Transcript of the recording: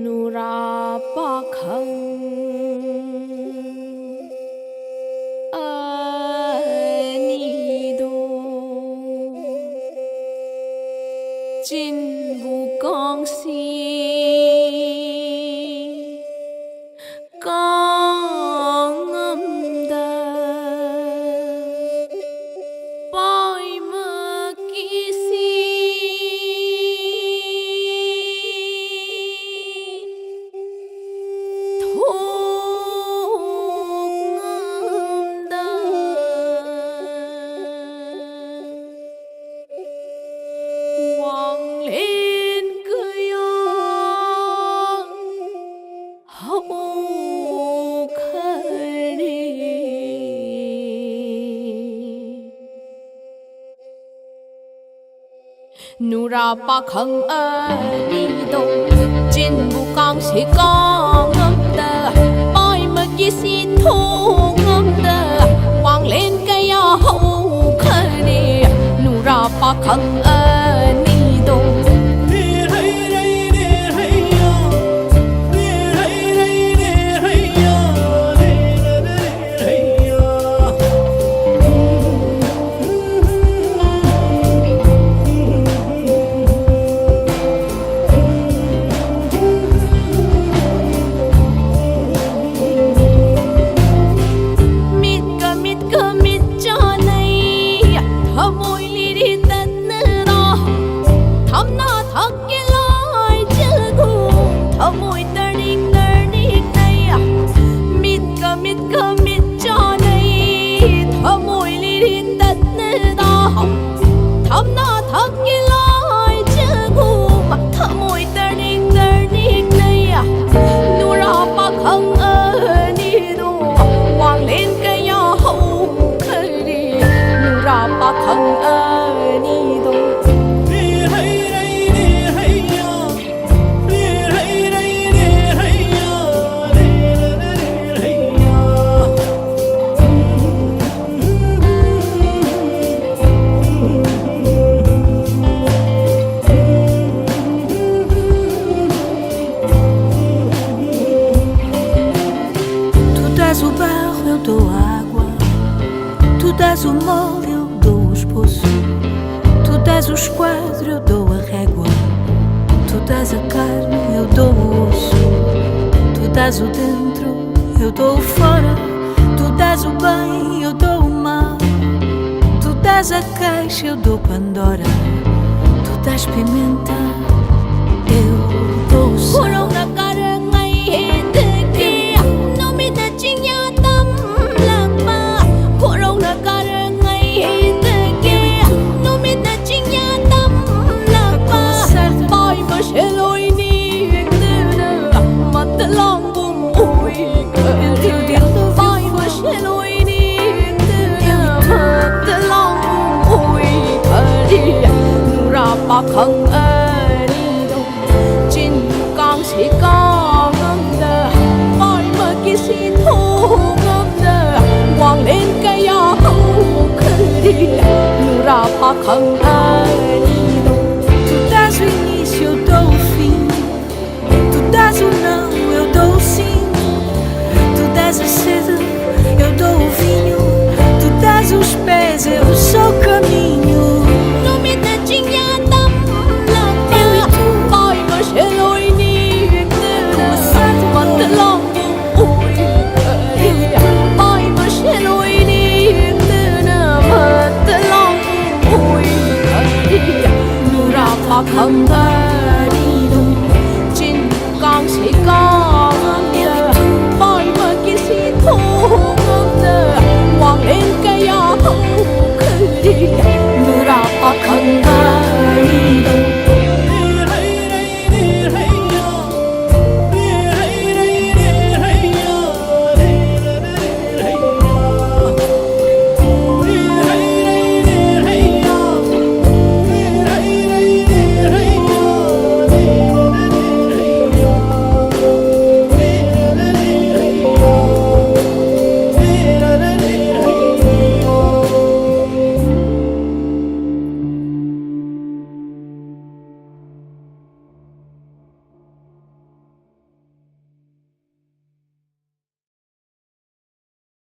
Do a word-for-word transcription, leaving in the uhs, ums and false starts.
ꯅꯨꯔꯥ ꯄꯥꯈꯪ ꯑꯅꯤꯗꯣ ꯆꯤꯟꯕꯨ ꯀꯥꯡꯁꯤ ꯀꯥꯡꯉꯝꯗ ꯄꯥꯏꯃꯛꯀꯤꯁꯤ ꯊꯣꯛꯉꯝꯗ ꯋꯥꯡꯂꯦꯟ ꯀꯌꯥ ꯍꯧꯈꯔꯦ꯫ ꯅꯨꯔꯥ ꯄꯥꯈꯪ ꯑꯅꯤꯗꯣ ꯆꯤꯟꯕꯨ ꯀꯥꯡꯁꯤ ꯀꯥꯡꯉꯝꯗ ꯄꯥꯏꯃꯛꯀꯤꯁꯤ ꯊꯣꯛꯉꯝꯗ ꯋꯥꯡꯂꯦꯟ ꯀꯌꯥ ꯍꯧꯈꯔꯦ꯫ ꯅꯨꯔꯥ ꯄꯥꯈꯪ ꯑꯅꯤꯗꯣ dou a água. Tu dás o mole, eu dou os poços. Tu dás os quadros, eu dou a régua. Tu dás a carne, eu dou o osso. Tu dás o dentro, eu dou o fora. Tu dás o bem, eu dou o mal. Tu dás a queixa, eu dou Pandora. Tu dás pimenta, eu dou o sal. Corona cara ngai hende ke, no me da chinya tam lakpa. Corona cara ngai hende ke, no me da chinya tam lakpa. Pai ma sheloi ni tena, mat long bum ui kari. Pai ma sheloi ni tena, mat long bum ui kari. Nura pakhang ani dong, chin kang si kang am da, pai ma kisi thong am da, wang len kaya kau kari. Nura pakhang